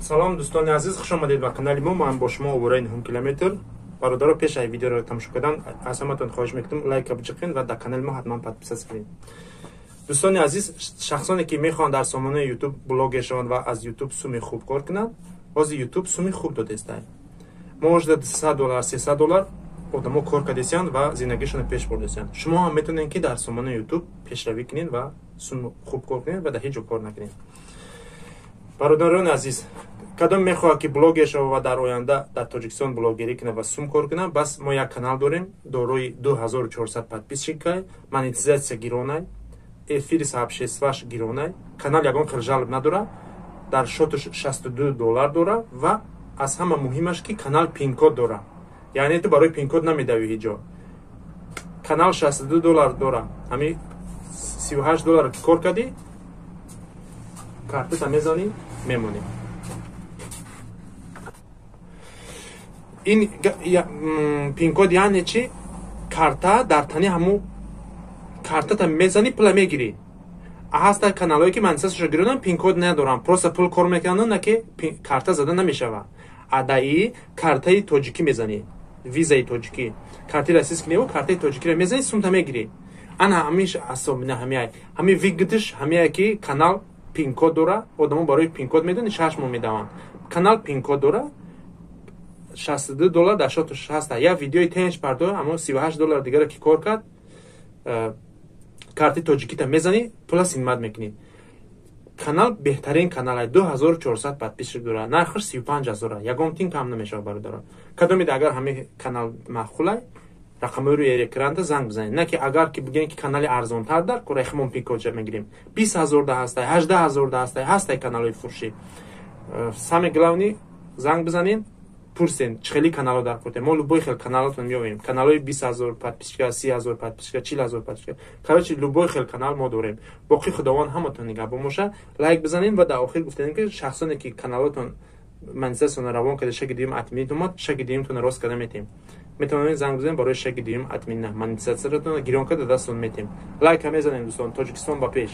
Салом, дӯстони азиз, хуш омадед ба канали мо. Ман бо шумо овораи нуҳум километр. Бародаро, пеш аз видеоро тамошо кардан аз ҳаматон хоҳиш мекунам, лайка биҷиқен ва дар канали мо ҳатман подписаться кунед. Дӯстони азиз, шахсоне ки мехоҳанд дар сомонаи Ютуб блогер шаванд ва аз Ютуб суми хуб кор кунанд, ҳозир Ютуб суми хуб додестай. Можда $200, $300 одамо кор кардесиянд ва зиндагишонро пеш бурдесиянд. Шумо ҳам метавонед, ки дар сомонаи Ютуб пешравӣ кунед ва сум хуб кор кунед ва дар ҳеҷ ҷо кор накунед. Бародарони азиз, кадом мехоҳад, ки блогер шава ва дар оянда дар Тоҷикистон блогерӣ кунад ва сум кор кунад, бас мо як канал дорем, дорои 2400 подписчикай, монетизатсия гиронай, эфири сообществаш гиронай, канал ягон хел жалоб надорад, дар счёташ $62 дора ва аз ҳама муҳимаш, ки канал пинкод дора, яъне ту барои пинкод намедавӣ ҳеҷ ҷо. Канал $62 дора. Ҳами $38 ки кор кардӣ, картата мезанӣ, мемонӣ. Ин пинкод яъне чи? Карта дар тани ҳаму картата мезанӣ, пула мегирӣ. Ҳаста каналҳое, ки монетизатсияшо гирёнанд, пинкод надоранд, просто пул кор мекунанд, на ки карта зада намешавад. Адаи картаи тоҷикӣ мезанӣ, визаи тоҷикӣ, картаи российский неву, картаи тоҷикиро мезанӣ, сумта мегирӣ. Ана ҳамиш асобина ҳамиай, ҳами выгодаш ҳамиае, ки канал пинкод дора. Одамо барои пинкод медони 6 моҳ медаванд. Канал пинкод дора, $62 дар счёташ ҳаста. Як видеои тенч пардо, аммо $38 дигаро ки кор кард, карти тоҷикита мезанӣ, пула снимать мекунӣ. Канал беҳтарин канал, 2400 подписчик дорад, нархаш 35 ҳазора, ягон тин кам намешавад. Бародарон, кадомед агар ҳамин канал маъқулай, рақамҳои рӯи экранта занг бизанед. На ки агар ки бигӯем, ки канали арзонтар дар кора, химон пинкодша мегирем. 20 000 да ҳастай, 18 000 да ҳастай, ҳастай каналҳои фурӯшӣ. Самое главный, занг бизанед, пурсен, чӣ хели каналҳо дар курте. Мо любой хел каналотон меёвем, каналҳои 20 000 подписчика, 30 000 подписчика, 40 000 подписчика, короче, любой хел канал мо дорем. Боқӣ Худованд ҳаматон нигаҳбон боша. Лайк бизанед ва дар охир гуфтанем, ки шахсоне ки каналотон монетизатсияно равон карда, шаги дуюм отменить омад, шаги дуюмтон рост карда метем. Метавонед занг бизанед барои шаги дуюм отмена, монетизатсиятон гирён карда дастон метем. Лайка мезанем, дӯстон. Тоҷикистон ба пеш!